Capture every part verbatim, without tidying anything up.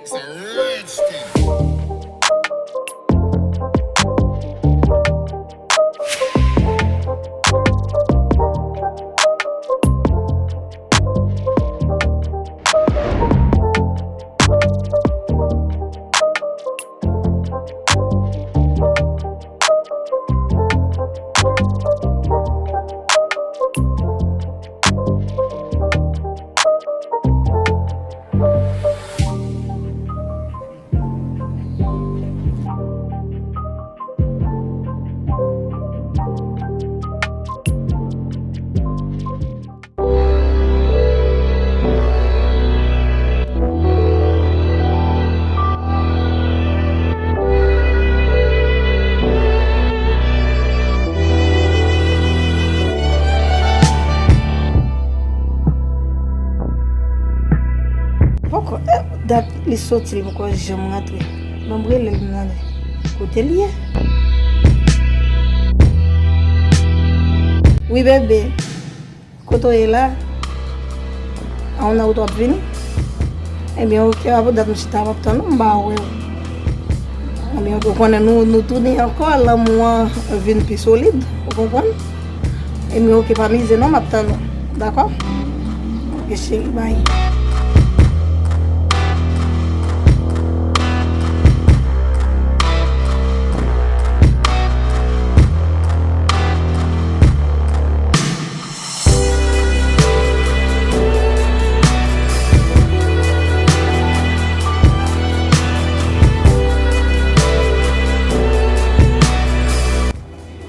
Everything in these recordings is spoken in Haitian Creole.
It's a rich thing. Poko, eh, dat li soti, li poko janm rantre. Ban m rele l, m tande kote l ye. Wi, bebe. Kote w ye la? A, ou nan wout w ap vini? Ebyen, oke, apre dat m chita, m ap tann ou, m pa wè w. Ebyen, oke, ou konnen nou, nou tounen ankò, lanmou an vin pi solid, ou konprann? Ebyen, oke, pa mize non, m ap tann ou, dakò? Oke, cheri, bay.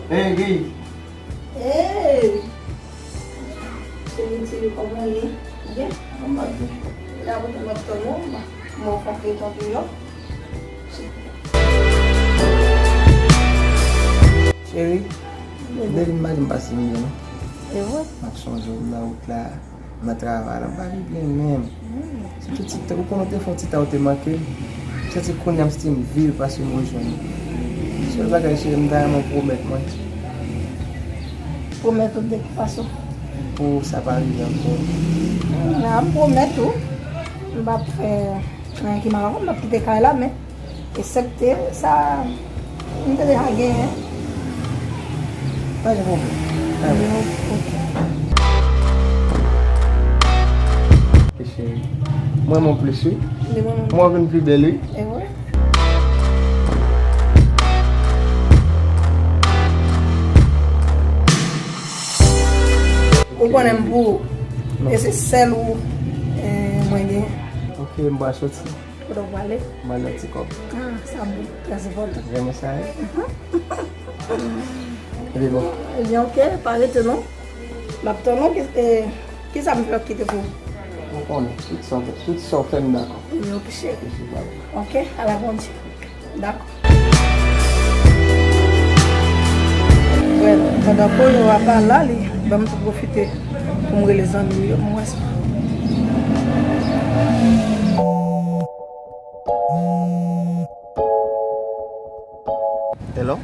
Hey, Guy. Hey! Cheri, cheri, kòman w ye? Byen? Anba byen. La, pou mwen tann ou, mwen fè feyton tou yo. Cheri, depi m pa di m pase m byen, non. E vre? M ap sonje w nan wout la, nan travay la, m pa pi byen menm. Sitou ti tan, ou konnen w te fè yon ti tan ou te manke m. M santi kounye a m santi m viv paske m rejwenn ou. Sèl bagay, cheri, m ta renmen w pwomèt mwen. Pwomèt ou de ki fason? Pou sa pa rive ankò. Nan, m pwomèt ou. M p ap fè anyen ki mal ankò, m p ap kite kay la, men eksepte sa, m te deja genyen. Pa gen pwoblèm. Pa gen pwoblèm. Ok. Ok, cheri. Mwen, mwen plis, wi. Mwen vin pi bèl, wi. E vre? Ou konnen m pou ou. E se sèl ou, eh, mwen gen. Ok, m pral soti. Kote w prale? M al nan ti kòb. Ah, sa bon. Trè enpòtan. Renmen sa, wi. Ebyen bon. Ebyen, ok, pa rete non. M ap tann ou, ki, eh, kisa m fè w kite pou ou? Ou konnen, tout sa w fè, tout sa w fè m dakò. Ebyen, ok, cheri. Ok, cheri, bye. Ok, ala Bondye. Dakò. Bon, pandan Koyo a pa la, li ban m tou pwofite pou m rele zanmi m yo, m wè sa. Hello?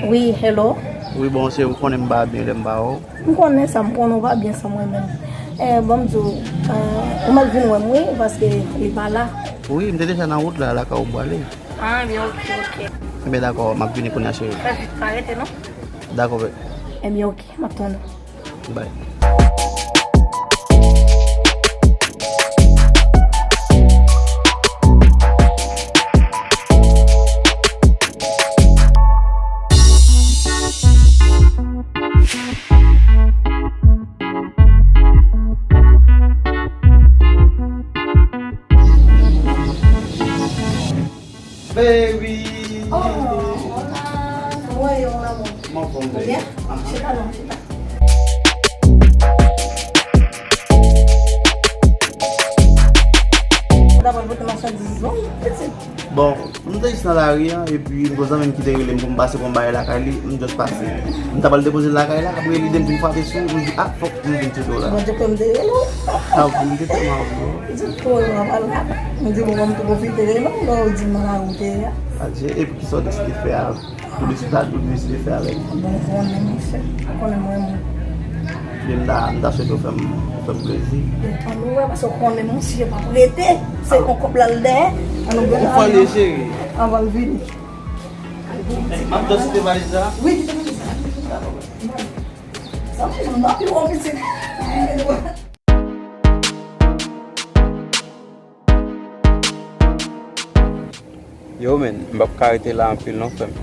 Wi, hello. Wi, bon, se ou konnen m pa byen lè m pa wè w. M konnen sa, m konnen w pa byen san mwen menm. Eh, bon, m di w, eh, ou mèt vin wè m, wi, paske li pa la. Wi, m te deja nan wout la, lakay ou m prale. Ah, byen, ok, ok. Ebyen, dakò, m ap vini kounye a, cheri. Fè vit, pa rete, non. Dakò, bèt. Ebyen, ok, m ap tann ou. Bye. Baby! Oh, hola! Mwen, yo, mon amour. Mwen, bon, baby. Ou byen? Aha. Chita non, chita. Ou ta pral pote machandiz, non, pitit? Bon, m te jis nan lari a, epi m gon zanmi m ki te rele m pou m pase pou m bay lakay li, m just pase. M ta pral depoze l lakay la, apre li di m vin frape sou, m di, ah, fòk m vin tcheke w la. Bondye kwè m te rele w. Ah, wi, m te tèlman anvi w. Di pou yo anba la. M di, bon, m tou pwofite de nou, lè w di m nan lari w te ye a. Adje, epi kisa w deside fè a? Ou deside, ou deside fè avèk? Bon, ou konnen, monchè. Ou konnen mwen, mwen. M ta, m ta swete w fè m, fè m plezi. Ann nou wè, paske w konnen mouche p ap rete. Se yon kòb l al dèyè. Ann nou gade. Ou fò l ye, cheri. Anvan l vini. M ap dòs kite valiz la. Wi, kite valiz la. Dakò. Sa m di nou, anpil wè w pitit. Yo, men, m p ap ka rete la anpil non, frè m.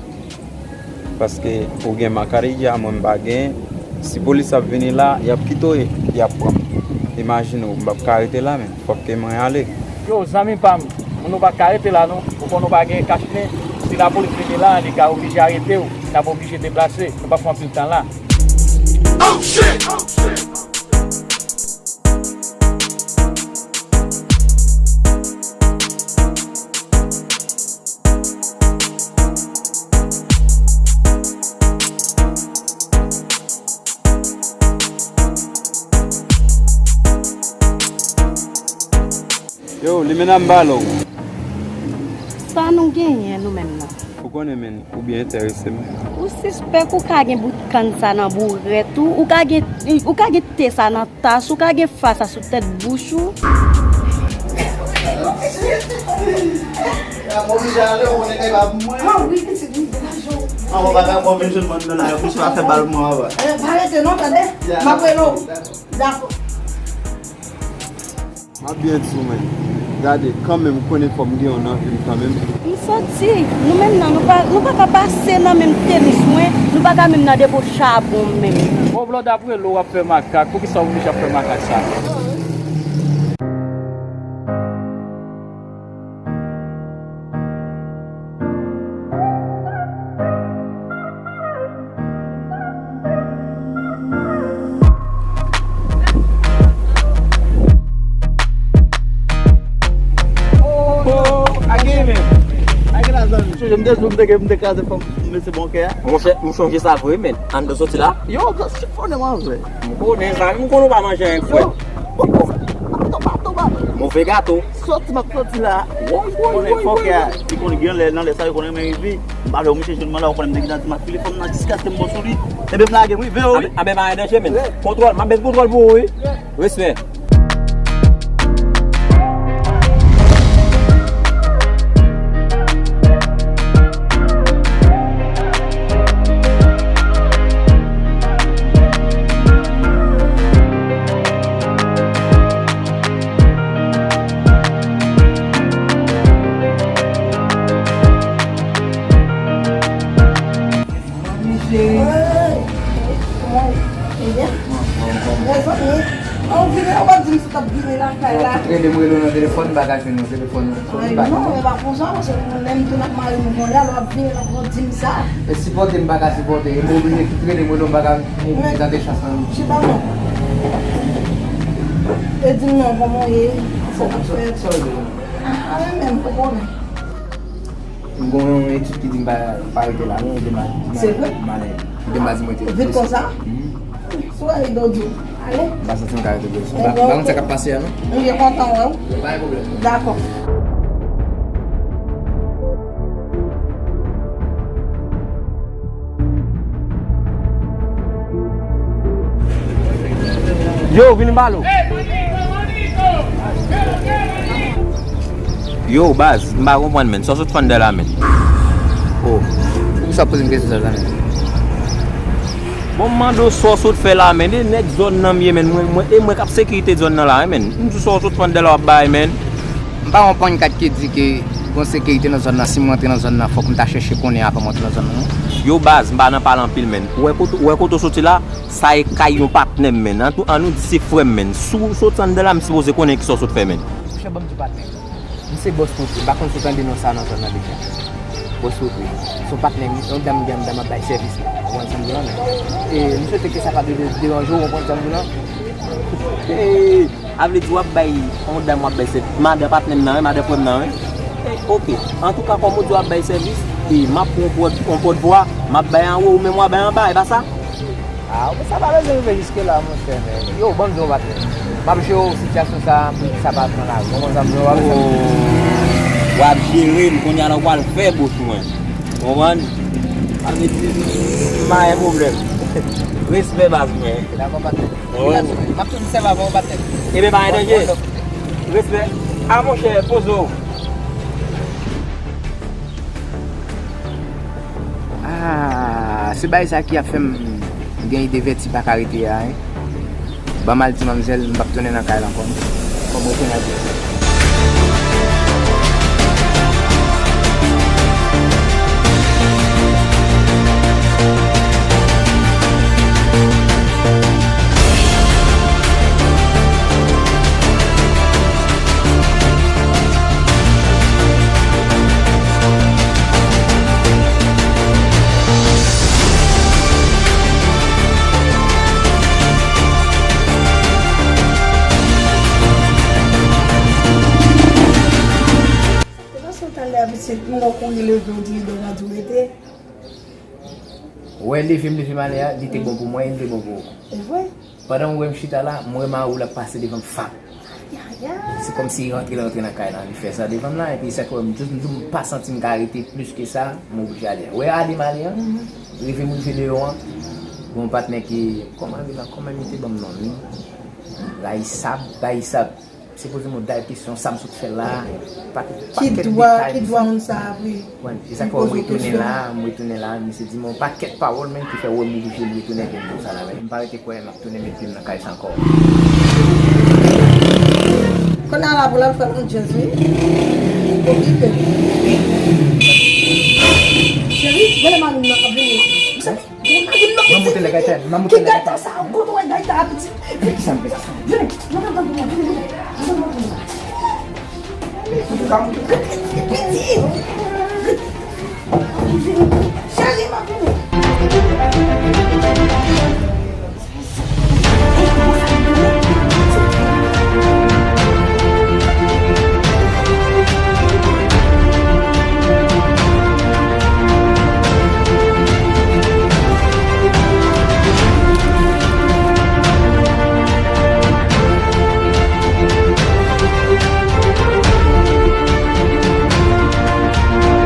Paske ou gen makadejya, mwen m pa gen. Si polis ap vini la, y ap kite w, y ap pran m. Imajine w, m p ap ka rete la, men. Fòk ke mwen ale. Yo, zanmi pa m, nou pa ka rete la non. Ou konn nou pa gen kach nen. Si lapolis vini la, li ka oblije arete w. N ap oblije deplase. Nou p ap fè anpil tan la. Oh, shit! Yo, limena m balo. Sa nou genyen nou menm nan? Ou konnen, men, ou byen enterese m. Ou sispèk ou ka gen bout kann sa nan bourèt ou, ou ka gen, ou ka gen te sa nan tas ou, ou ka gen fa sa sou tèt bouch ou. A, mwen oblije ale, ou konnen kay pa pou mwen. Ah wi, pitit, wi, demaje w. An, mwen pa ka pran menm jèn mwen nan la, pou sa fè bal mwen anba. Eh, pa rete non, tande? M ap rele w. Dakò. M ap byen di w, men. Gade, kanmenm, ou konnen fò m gen yon nan vi m kanmenm. M santi, nou menm nan, nou pa, nou pa ka pase nan menm tenis mwen, nou pa ka menm nan depo chabon menm. Bon, Blòd ap rele w, w ap fè makak. Poukisa w oblije ap fè makak sa? Oh, a gen men. A gen la, zanmi. Chonje m te di w m te, m te kraze fanm, mesye bon kè a. Monchè, m chonje sa vre, men. Ann soti la. Yo, chifone mwen vre. M konnen, zanmi, m konnen w pa manje anyen, frè. Yo, bon, bon, tonba, tonba. Move gato. Sòti m ap sòti la. Woy, woy, konnen woy, fòkè a, li konn gen lè, nan lè sa yo konnen men rive. M pa vle w mouche jwenn mwen la, ou konnen m te gentan di m ap file fòm nan jiskaske m bon sou li. Enben m lage m rive wi. Anben pa gen danje, men. Kontwòl, m ap met kontwòl pou ou wi. Respè. Mami cheri. Hey, kòman w ye? Byen? Mezanmi, an w vini la, w pa di m si w t ap vini lakay la. Ou t rele m, rele w nan telefòn, m pa ka jwenn ou nan telefòn. Ay non, e pa konsa, paske lè m tou n ap mare m kounye a, lè w ap vini la, w di m sa. E sipòte m pa ka sipòte, e m oblije tout rele m, rele w m pa ka tante chans lan. Chita non. E di m non, kòman w ye? Sa k ap fèt? Ah, mwen menm, ou konnen. M gen yon etid ki di m pa, pa rete la non, m te ma-, ma-, Se vre? Malè. M te ma di mwen te. Vit konsa? Mhm. Sou Edo di w. Ale. M pa santi m ka rete byen. M pa, m pa konn sa k ap pase a non. M byen kontan wè w. Pa gen pwoblèm. Dakò. Yo, vini balo. Yo, baz, m pa konprann, men. Sa w sot fè anndan la, men? Oh, poukisa w poze m kesyon sa, zanmi? Bon, m mande w sa w sot fè la, men. De nèg zòn nan m ye, men. Mwen, mwen, e mwen k ap sekirite zòn nan la, wi, men. M di w sa w sot fè anndan la w ap bay, men. M pa wè yon pannkat ki di ke gon sekirite nan zòn nan. Si mwen antre nan zòn nan, fòk m ta chèche konnen avan mwen antre nan zòn nan, non. Yo, baz, m pa nan pale anpil, men. Ou wè kote, ou wè kote w soti la? Sa e kay yon patnè m, men. An tou, an nou di se frè m, men. Si w soti anndan la, m sipoze konnen kisa w sot fè, men. Monchè, ban m di patnè m. M se Bòs Poutri. M pa konn si w tande non sa nan zòn nan deja. Bòs Poutri. Se yon patnè m, yon dam m gen anndan m ap bay sèvis la. Ou konprann sa m di w la, men. E m swete ke sa pa de-, deranje w, ou konprann sa m di w la? E, a vle di w ap bay yon dam w ap bay sèvis. Madan patnè m nan, wi, madan frè m nan, wi. E, oke. Antouka, kòm ou di w ap bay sèvis, e m ap pran yon pòt, yon pòtvwa, m ap bay anwo, ou menm w ap bay anba, e pa sa? Ah, sa pa bezwen rive jiske la, monchè, men. Yo, ban m di w, patnè. M ap jere w sitiyasyon sa a pou sa pa pran lari. Ou konprann sa m di w, pa bezwen. Oh, w ap jere m, kounye a la w pral fè bouch mwen. Ou konprann? Sa vle di, m pa gen pwoblèm. Respè baz mwen. Dakò, patnè. Wi. M ap toujou sèvi avè w, patnè. Ebyen, pa gen danje. Respè. A, monchè, poze w. Ah, se bagay sa ki ap fè m gen ide vèti pa ka rete a, hein. Ban m al di manmzèl, m p ap tounen nan kay la ankò. Fò m retounen al di. Se paske w t al lè a pitit, m wè w kouri leve, w di lidè w pa di w rete. Wè, leve m leve m ale a, li te bon pou mwen, li te bon pou ou. E vre? Pandan m wè m chita la, m wè mari w l ap pase devan m fap. Ayayay. Se kòmsi li rantre, li rantre nan kay la, li fè sa devan m la, epi sa k wè m, jis m di w, m pa santi m ka rete plis ke sa, m oblije ale. Wè ale m ale an, rive m rive deyò an, gon patnè ki, kòman li la, kòman li te ban m non li? Rayisab, Rayisab. Sipoze m ou day kesyon sa m sot fè la, pa, ki pakèt dwa, detay ki dwa moun sa a vre? Wè, se sa k fè m retounen la, m retounen la, misye di m yon pakèt pawòl menm ki fè wè m oblije m retounen vin di w sa la, men m pa rete kwè m ap tounen met pye m nan kay sa ankò. Kounye a la pou l al fè yon djaz wi. Okipe. Cheri, gade mari m nan k ap vini. Mwen moute lè gayta, mwen moute lè gayta. Ki gayta sa? Kote w wè gayta a pitit? Vin, vin, vin, vin, vin, vin, vin. Pitit. Cheri, m ap vini.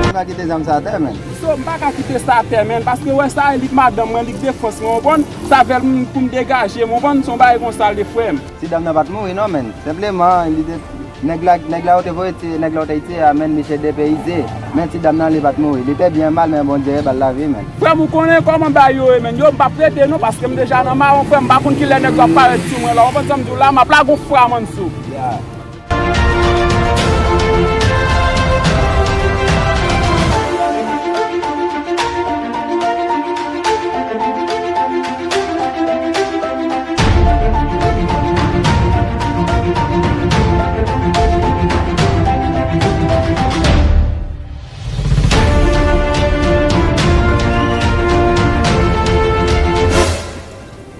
Ou pa kite zam sa atè, men. So, m pa ka kite sa atè, men, paske wè sa, li k madanm mwen, li k defans mwen, w konprann? Sa fè m, pou m degaje m, w konprann? Se yon bagay konsa l ye, frè m. Ti dam nan pa t mouri non, men. Senpleman, li te, nèg la, nèg la yo te voye ti, nèg la yo te tiye a, men, misye depeyize. Men ti dam nan, li pa t mouri. Li te byen mal, men Bondye ba l lavi, men. Frè m, ou konnen kòman bagay yo ye, men. Yo, m p ap rete non, paske m deja nan mawon, frè m. M pa konn kilè nèg yo ap parèt sou mwen la. W konprann sa m di w la? M ap lage yon fram anndan w. Ya.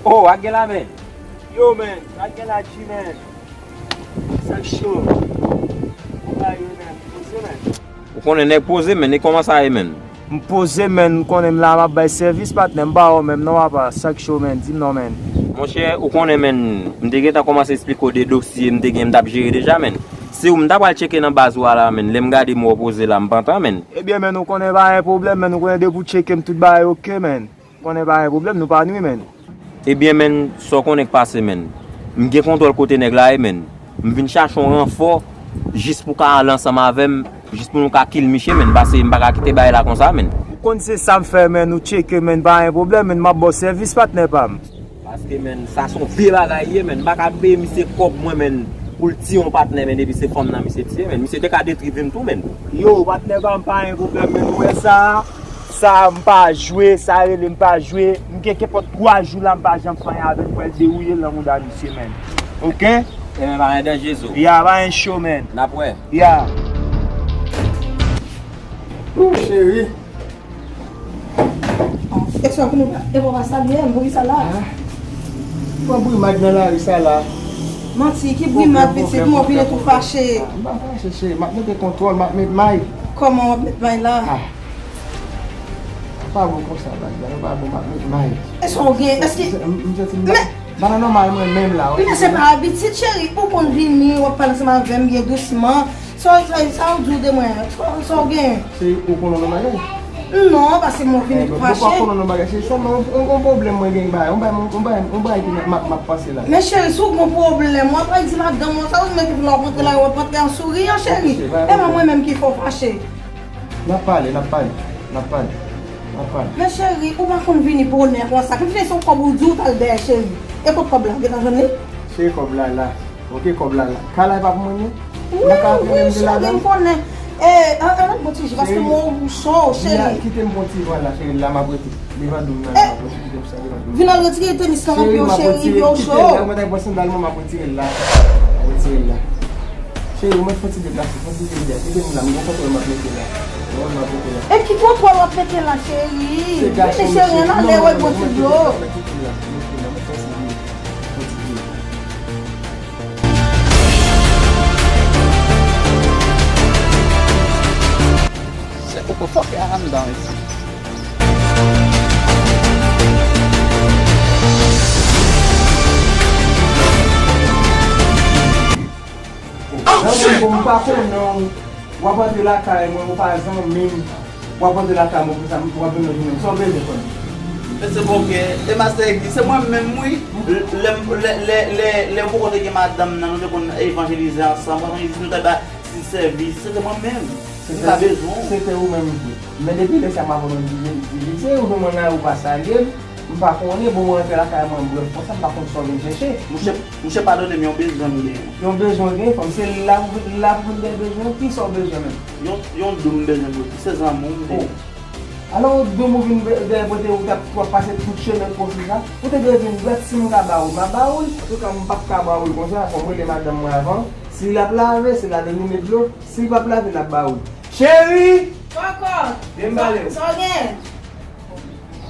Oh, ak gen la, men. Yo, men, ak gen la, G, men. Sa k cho? Ou pa yo, men. Poze, men. Ou konnen nèg poze, men. E kòman sa ye, men? M poze, men. M konnen m la, m ap bay sèvis, patnè. M pa wè w menm, non, papa. Sa k cho, men? Di m non, men. Monchè, ou konnen, men. M te gentan kòmanse eksplike w de dosye m te gen, m t ap jere deja, men. Se ou m ta pral tcheke nan baz ou a la, men. Lè m gade m wè w poze la, m pantan, men. Ebyen, men, ou konnen pa gen pwoblèm, men. Ou konnen depi w tcheke m, tout bagay oke, men. Konnen pa gen pwoblèm, nou pa nwi, men. Ebyen, men, sa w konnen k pase, men. M gen kontwòl kote nèg la ye, men. M vin chache yon ranfò jis pou ka ale ansanm avè m, jis pou nou ka kill misye, men. Paske m pa ka kite bagay la konsa, men. Ou konn se sa m fè, men, ou tcheke, men, pa gen pwoblèm, men, m ap ba w sèvis, patnè pa m. Paske, men, sa se yon vye bagay ye, men. M pa ka peye misye kòb mwen, men, pou l tiye yon patnè, men, epi se fanm nan misye tiye, men. Misye te ka detwi vi m tou, men. Yo, patnè pa m, pa gen pwoblèm, men, ou wè sa? Sa m pa jwe, sa rele m pa jwe. M gen kenpòt twa jou la, m pa janm fè anyen avè l, m pral dewouye l nan mouda misye, men. Oke? Ebyen, pa gen danje, zo. Ya, pa gen cho, men. N ap wè. Ya. Ou cheri. Èske w konnen, e pa w pa salye m, poukisa la? Ah. Pran brimad nan lari sa la. Manti, ki brimad, pitit, m wè w vin tou fache. M pa fache, cheri. M ap monte kontwòl, m ap met may. Kòman w ap met may la? Ah. Pa bon konsa, baz la, yo pa bon, m ap met may. Èske w gen, èske, m, m santi m pa, m pa nan nòmal mwen menm la, wi. Men se pa abitid, cheri, ou konn vini, w ap pale ansanm avè m byen dousman. Sa, sa, sa w di w de mwen, sa, sa w gen? Cheri, ou konnen yon bagay? Non, paske mwen vin fache. Bon, pa konnen non bagay, se sèlman yon, yon, yon pwoblèm mwen gen ba, yon bagay, yon bagay, yon bagay ki m ap, m ap panse la. Men cheri, si w gen yon pwoblèm, w ap al di madanm ou, sa w mete pou w rantre la, w ap rantre an souriyan, cheri. E pa mwen menm ki fè w fache. N ap pale, n ap pale, n ap pale, n ap pale. Men cheri, ou pa konn vini bonè konsa. Ki fè se yon kòb ou di w t al dèyè, cheri. E kot kòb la? Gentan jwenn li? Cheri, kòb la la. Ok, kòb la la. Kay la e pa pou mwen, non? Wi, wi, cheri, m konnen. E, an, an, bon ti ji, paske mwen ou cho, cheri. Kite m pran ti van la, cheri, la m ap rete. Devan dou m nan, la m ap rete, kite m sa devan dou m. Vin al retire tenis lan nan pye w, cheri, pye w cho. Kite l la, mwen ta pran sandal mwen, m ap retire l la. M ap retire l la. Cheri, ou mèt fè ti deplase, fè ti deplase. Kite m la, m gon kontwòl m ap mete la. Kontwòl m ap mete la. E ki kontwòl w ap mete la, cheri? Vini, cheri, ann ale, wè, bon ti dlo. Mete l la, mete l la, mete l la. Se pou fòk ya anndan isi. Zanmi m, m pa konnen w, w ap antre lakay mwen, ou pa zanmi m. W ap antre lakay mwen konsa, w ap vin nan jounen m. Sa w bezwen konnen? Mesye Bòkè, e Mastè Egli, se mwen menm wi. Lè, lè, lè, lè, lè m poko te gen madanm nan, nou te konn evanjelize ansanm, evanjelize nou ta ba ti sèvis, se te mwen menm. M ta bezwen w. Se te ou menm vre. Men depi lè sa m ap antre divize, ou jwenn mwen la, ou pa salye m. M pa konnen, bon, mwen rantre lakay mwen, brèf, konsa, m pa konn sa w vin chèche. Mouche, mouche padone m, yon bezwen m genyen. Yon bezwen w genyen, fanm, se la pou, la pou vin gen bezwen, kisa w bezwen menm? Yon, yon doum m bezwen pote, se zanmi w m te. Oh. Alò, doum ou vin be-, dèyè pote, ou t ap, w ap pase tout chemen pou w fè sa. Ou te dwe vin dwat, si m ka ba ou, m a ba ou l. Antouka, m p ap ka ba ou l konsa, fò m rele madanm mwen avan. Si l ap lave, se lave li met dlo. Si l p ap lave, l ap ba ou l. Cheri! Kòkòt! Vin m pale w. Sa w gen?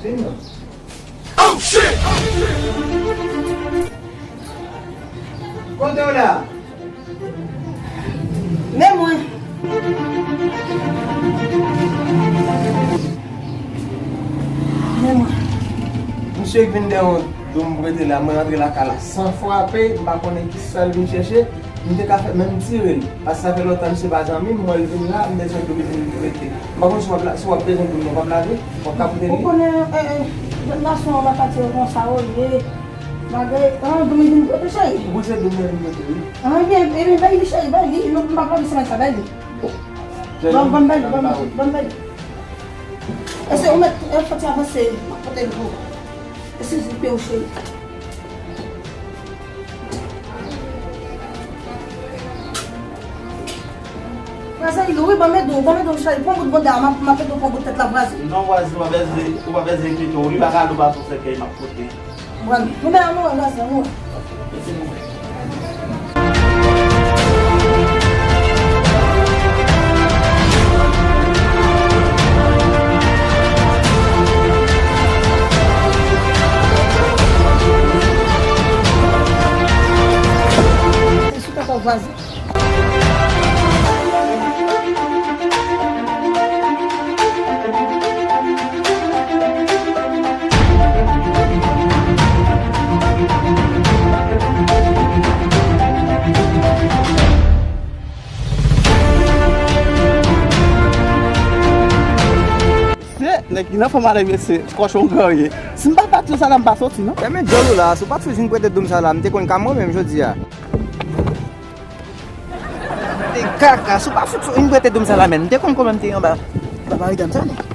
Vin non. Oh, shit! Kote w la? Men mwen. Men mwen. Misye k vin dèyè w, doum prete la, mwen rantre lakay la san frape, m pa konnen kisa l vin chèche. M te ka fè, men m tire l. Paske sa fè lontan misye pa zanmi m, m wè l vin la, m bezwen doum li vin prete. M pa konn si w ap la, si w ap bezwen doum nan, w ap lave, w ap ka prete li. Ou konnen, e, e, jèn gason an pa ka tire konsa, o ye. Bagay, an, doum li vin prete, cheri. Ou se doum nan vin prete, wi. An, ebyen, ebyen, bay li, cheri, bay li. Non, m p ap lave semèn sa, bay li. Bon, ban m bay li, ban m, ban m bay li. Èske ou mèt, e, fò ti avanse, m ap pote l pou ou. Èske se pye w, cheri? Vwazen, wi, ban m ede w, ban m ede w, cheri. Pran bout bonda, m ap, m ap ede w pran bout tèt la, vwazen. Non, vwazen, ou pa bezwen, ou pa bezwen enkyete w. Li pa kado pa sou sèkèy m ap pote. Bon, nou men an nou wè, vwazen, nou wè. Mèsi, nou wè. Sou kaka vwazen. Se nèg ki nan fòm ale mesye, kòchon gran ye. Si m pa bat yo sa la, m pa soti non. Fèmen djòl ou la, si w pa t fout vin prete doum sa la, m te konn ka mwen menm jodi a. Te kaka, si w pa fout vin prete doum sa la, men m te konn kòman m te anba, anba maridam sa non.